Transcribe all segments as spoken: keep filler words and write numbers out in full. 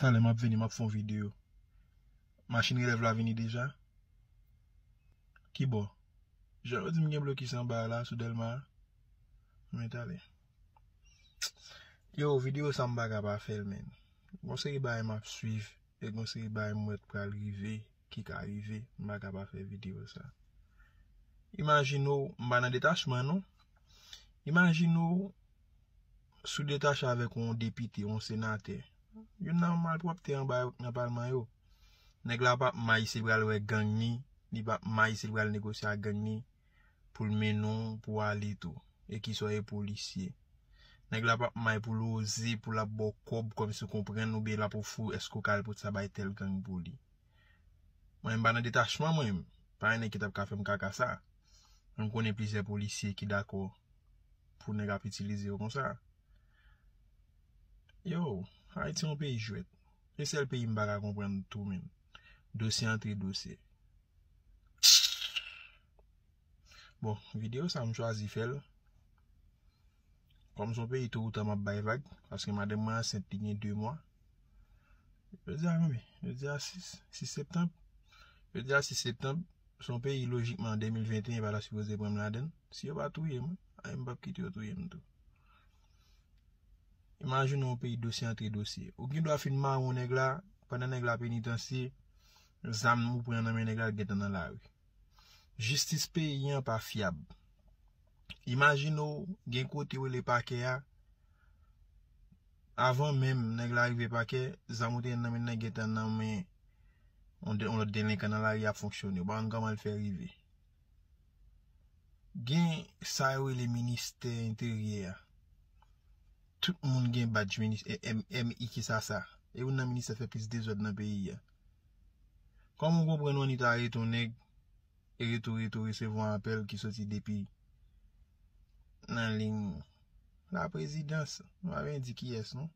Talè m ap vini, m ap fè yon videyo. Machin relèv la vini deja? Ki bò? Jan yo di m gen blokis anba a la, sou Dèlma a. Men talè. Yo, videyo sa m pa ka pa fè l, men. Gon seri bagay m ap swiv, e gon seri bagay m wè pral rive, ki ka rive, m pa ka pa fè videyo sa. Imajine w, m pa nan detachman, non. Imajine w, si w detache avèk yon depite, yon senatè. Youn nan malpwòpte anba nan palman yo. Nèg la p ap may si l pral wè gang ni, li p ap may si l pral negosye ak gang ni, pou l mennen w, pou w ale tou. E ki sa w ye polisye. Nèg la p ap may pou l oze, pou l ap ba w kòb kòmsi w konprann oubyen l ap ofri w èske w ka al pote sa bay tèl gang pou li. Mwen, m pa nan detachman, mwen, m pa yon nèg ki t ap ka fè m kaka sa. Men m konnen plizyè polisye ki dakò pou nèg ap itilize yo konsa. Yo, Ayiti yon peyi jwèt. E sèl peyi m pa ka konprann tou menm. Dosye antre dosye. Bon, videyo sa m chwazi fè l. Kòm se yon peyi tou ou tan m ap bay vag, paske madanm mwen ansent li gen de mwa. Jodi a konbyen? Jodi a sis, sis septanm. Jodi a sis septanm, se yon peyi lojikman de mil venteyen pa ta sipoze pran m ladan l. Si yo pa touye m, wi, ay, m p ap kite yo touye m tou. Imajine yon peyi dosye antre dosye. Ou gen dwa fin mare yon nèg la, pandan nèg la penitansye, zam ou pran nan men nèg la gentan nan lari. Jistis peyi an pa fyab. Imajine w gen kote yo rele pakè a, avan menm nèg la rive pakè, zam ou te gen nan men nèg gentan nan men yon de- yon lòt delenkan nan lari ap fonksyone. Ou pa konn kòman l fè rive. Gen sa yo rele ministè enteryè a. Tout moun gen badj minis- e- M- M I ki sa sa. E youn nan ministè fè plis dezòd nan peyi a. Kòman w konprann w annik arete yon nèg e rete w rete w resevwa apèl ki soti depi nan liy laprezidans? Nou pa bezwen di kiyès non.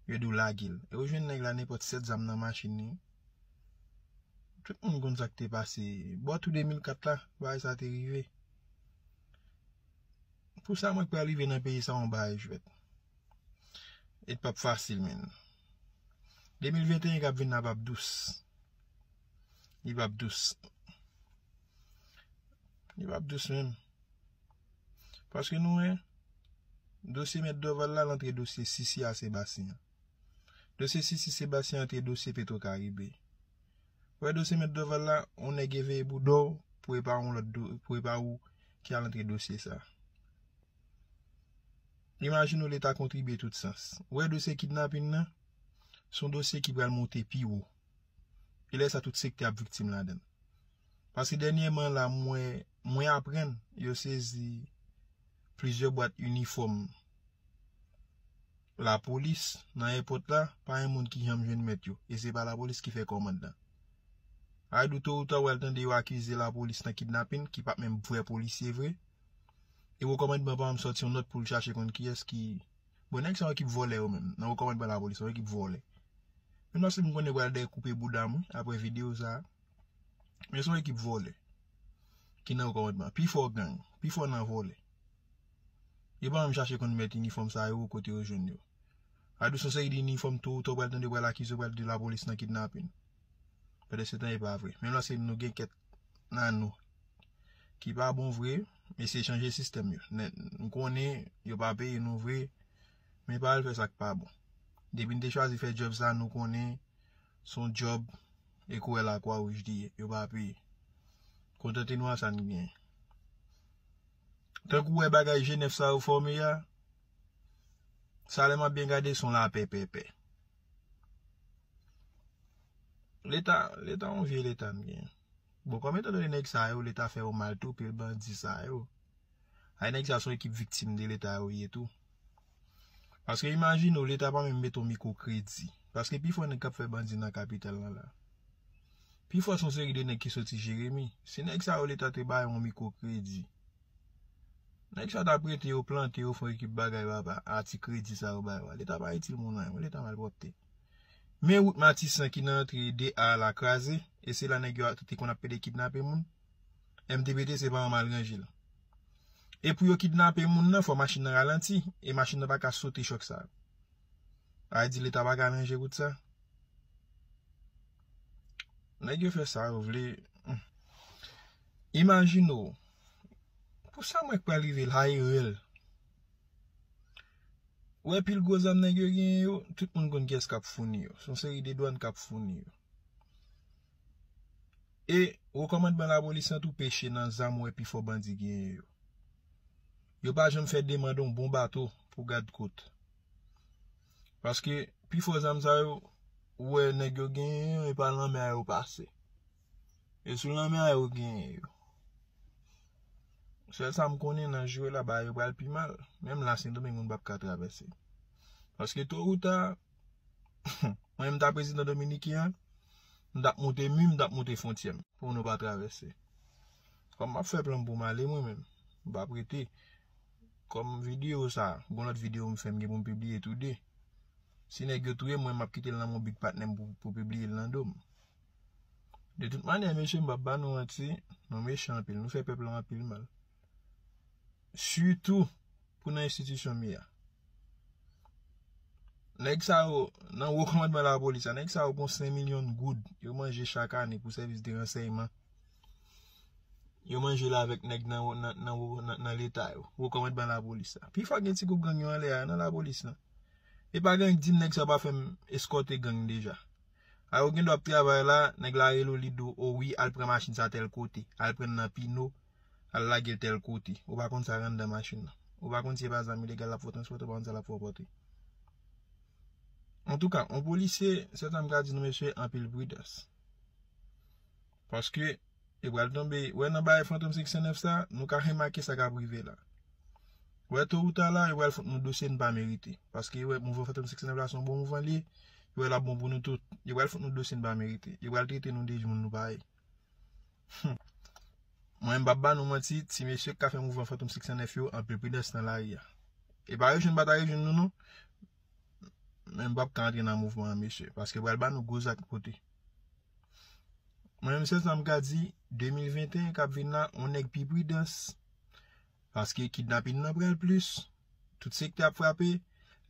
Yo di w lage l. E yo jwenn nèg la nenpòt sèt zam nan machin li. Tout moun konn sa k te pase. Bò tou de mil kat la, bagay sa te rive. Pou sa mwen k pral rive nan peyi sa yon bagay jwèt. E t p ap fasil, menn. De mil venteyen k ap vin la p ap dous. Li p ap dous. Li p ap dous menm. Paske nou wè, dosye mèt Dòval la, l antre dosye Sisi a Sebastyen. Dosye Sisi Sebastyen antre dosye Petro Karibe. Ou wè dosye mèt Dòval la, yon nèg eveye bouda w pou e pa yon lòt do- pou e pa ou ki al antre dosye sa. Imajine w Leta kontribye tout sans. Ou wè dosye kidnapin nan, se yon dosye ki pral monte pi wo. E lè sa tout sektè ap viktim ladan l. Paske dènyèman la, mwen, mwen aprann yo sezi plizyè bwat inifòm lapolis nan èpòt la, pa yon moun ki janm jwenn mèt yo. E se pa lapolis ki fè kòmand lan. Sa vle di w to ou ta w al tande yo akize lapolis nan kidnapin, ki pa t menm vrè polisye vre. E wo kòmandman pa janm sòti yon nòt pou l chache konn kiyès ki Bon, nèg sa yo ekip vòlè yo menm. Nan wo kòmandman lapolis, yon ekip vòlè. Menm lòske m konnen pral dèyè koupe bouda m, wi, apre videyo sa. Men se yon ekip vòlè. Ki nan wo kòmandman. Pi fò gang. Pi fò nan vòlè. Yo pa menm chache konn mèt inifòm sa yo, kote yo jwenn yo. Sa vle di se yon seri de inifòm tou, tou pral tande pral akize, pral di lapolis nan kidnapin. Pandan se tan e pa vre. Menm lòske nou gen kèt nan nou ki pa bon vre, eseye chanje sistèm yo. Nèt, m konnen yo pa peye nou vre, men pa al fè sa k pa bon. Depi n te chwazi fè djòb sa, nou konnen se yon djòb e koulè Lakwa Wouj li ye, yo pa peye. Kontante nou a sa n genyen. Tankou w wè bagay G nèf sa yo fòme a, sa lè m ap byen gade se yon lapè pèpè. Leta, Leta yon vye Leta n genyen. Bon, kòm etan done nèg sa yo, Leta fè yo mal tou, pil bandi sa yo. Ay nèg sa se yon ekip viktim de Leta yo ye tou. Paske imajine w, Leta pa menm mete yon mikwo kredi. Paske pifò nèg k ap fè bandi nan kapital lan la. Pifò se yon seri de nèg ki soti Jeremi. Se nèg sa yo Leta te ba yo yon mikwo kredi. Nèg sa t ap rete yo plante, yo fè yon ekip bagay papa, a ti kredi sa yo ba yo a. Leta pa itil moun anyen, Leta malpwòpte. Men wout Matisan ki nan antre de A la kraze, e se la nèg yo te konn ap pede kidnape moun. M T P T se pa yon mal ranje l. E pou yo kidnape moun nan, fò machin nan ralanti, e machin nan pa ka sote chòk sa. Sa vle di Leta pa ka ranje wout sa. Nèg yo fè sa yo vle. Hmm. Imajine w. Pou sa mwen k pral rive la, e rèl. Ou wè pil gwo zam nèg yo genyen yo, tout moun konn kiyès k ap founi yo. Se yon seri de dwàn k ap founi yo. E wo kòmandman lapolis lan tou peche nan zam ou wè pifò bandi genyen yo. Yo pa janm fè demann yon bon bato pou gad kot. Paske pifò zam sa yo, ou wè nèg yo genyen yo, e pa lanmè a yo pase. E sou lanmè a yo genyen yo. Sèl sa m konnen nan jou la, bagay yo pral pi mal. Menm la, Sendomeng moun p ap ka travèse. Paske to ou ta, mwen menm ta prezidan dominiken an, m t ap monte mi, m t ap monte fwontyè m pou nou pa travèse. Kòm m ap fè plan pou m ale mwen menm, m p ap rete. Kòm videyo sa, gon lòt videyo m fè m gen pou m pibliye tou de. Si nèg yo touye m, mwen m ap kite l nan men big patnè m pou, pou pibliye l nan do m. De tout manyè, mesye, m p ap ba nou manti, nou mechan anpil, nou fè pèp la anpil mal. Sitou pou nan enstitisyon m ye a. Nèg sa yo, nan wo kòmandman lapolis la, nèg sa yo gon senk milyon goud yo manje chak ane pou sèvis de ransèyman. Yo manje l avèk nèg nan, nan, nan, nan, nan leta yo, wo kòmandman lapolis la. Pifò gen ti gwoup gang yo anlè a, nan lapolis lan. E pa gen anyen k di m nèg sa pa fè m eskòte gang deja. A yo gen dwa ap travay la, nèg la rele w, li di w, o wi, al pran machin sa tèl kote, al pran l nan Pino, al lage l tèl kote. Ou pa konn sa k anndan machin nan. Ou pa konn si e pa zam ilegal l ap fè w transpòte, ou pa konn sa l ap fè w pòte. Antouka, yon polisye, sèl sa m ka di nou, mesye, anpil pridans. Paske, e pral tonbe, wè nan bagay Fantom senk san nèf sa, nou ka remake sa k ap rive la. Wè to ou ta la, yo pral fout nou dosye n pa merite. Paske yo wè mouvman Fantom senk san nèf la se yon bon mouvman li ye, yo wè l ap bon pou nou tout. Yo pral fout nou dosye n pa merite. Yo pral trete nou de moun nou pa ye. Hmm. Mwen, m p ap ba nou manti, ti mesye k ka fè mouvman Fantom senk san nèf yo, anpil pridans nan lari a. E pa rejwenn pa ta rejwenn nou non. Men m p ap ka antre nan mouvman an, mesye, paske pral ba nou gwo zak pote. Mwen menm, sèl sa m ka di, de mil venteyen k ap vin la, on nèg pi pridans. Paske kidnapin nan pral plis. Tout sektè ap frape.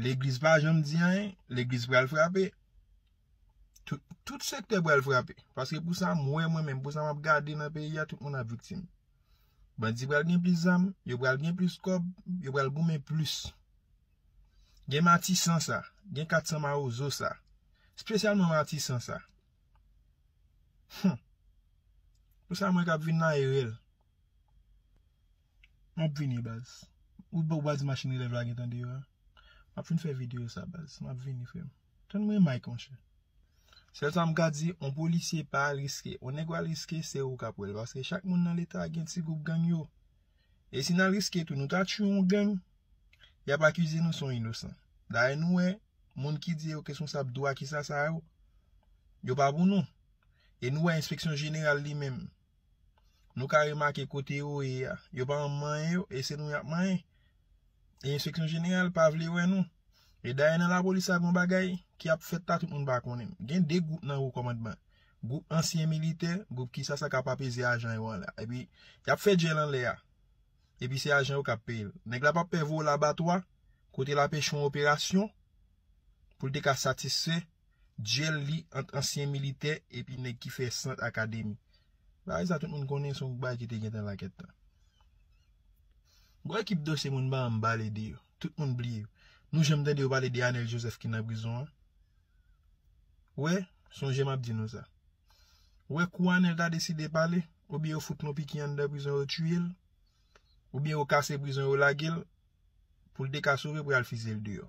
Legliz pa janm di anyen. Legliz pral frape. Tout, tout sektè pral frape. Paske pou sa m wè mwen menm, pou sa m ap gade nan peyi a, tout moun ap viktim. Bandi pral gen plis zam, yo pral gen plis kòb, yo pral goumen plis. Gen Matisan sa, gen kat san Mawozo sa. Espesyalman Matisan sa. Hmm. Pou sa mwen k ap vin la e rèl. M ap vini, baz. Ou, ou pa di machin relèv la gentan deyò a? M ap fin fè videyo sa, baz. M ap vini, frè m. Tann mwen, Mike, monchè. Sèl sa m ka di, on polisye pa al riske. On nèg w al riske, se ou k ap wè l. Paske chak moun nan leta a gen ti gwoup gang yo. E si n al riske tou, nou ta tchwe on gang, y ap akize nou se on inosan. Dayè nou wè, moun ki di yo responsab dwa ki sa sa yo, yo pa pou nou. E nou wè enspeksyon jeneral li menm. Nou ka remake kote yo ye a. Yo pa manyen yo, e se nou y ap manyen. E enspeksyon jeneral pa vle wè nou. E dayè nan lapolis la gon bagay ki ap fèt la tout moun pa konnen. Gen de gwoup nan wo kòmandman. Gwoup ansyen militè, gwoup ki sa sa k ap apeze ajan yo anlè. Epi, y ap fè djèl anlè a. Epi se ajan yo k ap peye l. Nèg la p ap pè voye w labatwa, kote l ap echwe yon operasyon, pou l te ka satisfè djèl li ant ansyen militè epi nèg ki fè sant akademi. Bagay sa tout moun konnen se yon bagay ki te gentan lakèt tan. Gwo ekip dosye moun pa janm pale de yo. Tout moun bliye yo. Nou janm tande yo pale de Anèl Joseph ki nan prizon an? Wè, sonje m ap di nou sa. Wè kou Anèl ta deside pale, oubyen yo fout yon piki anndan prizon yo tiye l, oubyen yo kase prizon yo lage l, pou l te ka sove pou y al fize l deyò.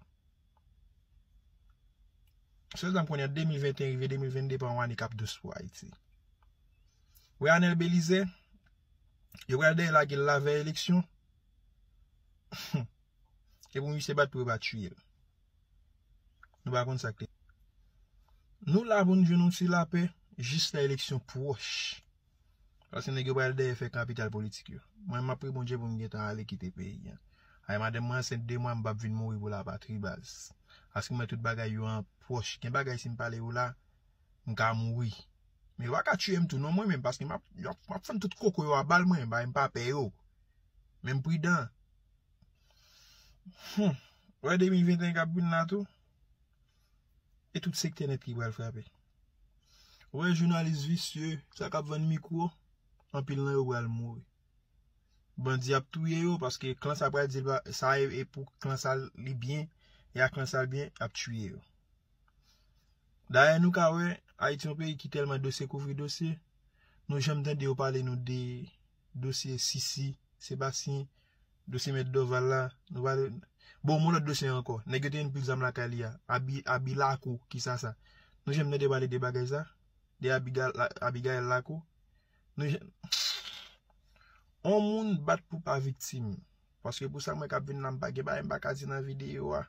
Sèl sa m konnen, de mil venteyen rive de mil vennde pa yon ane k ap dous pou Ayiti. Wè Anèl Belize, yo pral dèyè lage l lavèy eleksyon. E pou misye bat pou yo pa tiye l. Nou pa konn sa k te. Nou la pou n jwenn yon ti lapè jis lè eleksyon pwòch. Paske nèg yo pral dèyè fè kapital politik yo. Mwen, m ap priye Bondye pou m gentan ale kite peyi a. Ay, madanm mwen ansent de mwa, m p ap vin mouri pou lapatri, baz. Paske mwen, tout bagay yo an pwòch. Gen bagay, si m pale yo la, m ka mouri. Men yo pa ka tiye m tou, non, mwen menm, paske m ap, yo ap, m ap fann tout koko yo a bal mwen, bay m pa pè yo. Men m pridan. Hmm. Wè de mil venteyen k ap vin la tou. E tout sektè nèt ki pral frape. Ou wè jounalis visye, sa k ap vann mikwo, anpil nan yo pral mouri. Bandi ap touye yo, paske klan sa pral di l pa, sa e, e pou klan sa li byen, e a klan sa l byen, ap touye yo. Dayè, nou ka wè, Ayiti yon peyi ki tèlman dosye kouvri dosye, nou janm tande yo pale nou de dosye Sisi, Sebastien, dosye Mèt Dòval la, nou pale. Bon, yon lòt dosye ankò. Nèg yo te vin pil zam lakay li a. Abi, abi Lakou, ki sa sa? Nou janm tande pale de bagay sa? De Abiga-, la-, Abigail Lakou? Nou janm. On moun bat pou pa viktim. Paske pou sa mwen k ap vin la, m pa gen bagay m pa ka di nan videyo a.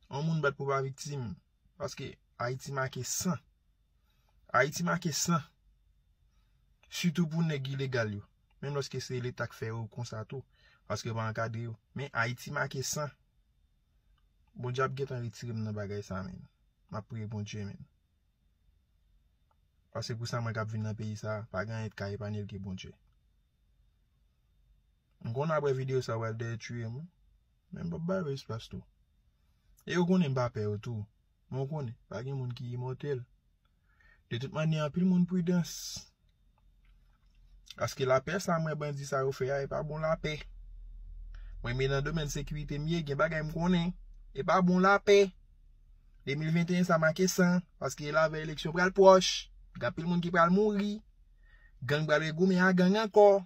On moun bat pou pa viktim. Paske Ayiti make san. Ayiti make san. Sitou pou nèg ilegal yo. Menm lòske se Leta k fè yo konsa tou. Paske yo pa ankadre yo. Men Ayiti make san. Bondye ap gentan retire m nan bagay sa, men. M ap priye Bondye, men. Paske pou sa mwen k ap vin nan peyi sa, pa gen anyen k ka epanye l ke Bondye. M konnen apre videyo sa, w al dèyè tiye m. Men m p ap ba yo espas tou. E yo konnen m pa pè yo tou. Men w konnen, pa gen moun ki imòtèl. De tout manyè, anpil moun pridans. Paske lapè sa mwen bandi sa yo fè a, e pa bon lapè. Mwen, men nan domèn sekirite m ye, gen bagay m konnen. E pa bon lapè. De mil venteyen sa make san, paske e la avè eleksyon pral pwòch. Gen anpil moun ki pral mouri. Gang pral regoumen a gang ankò.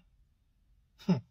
Hum.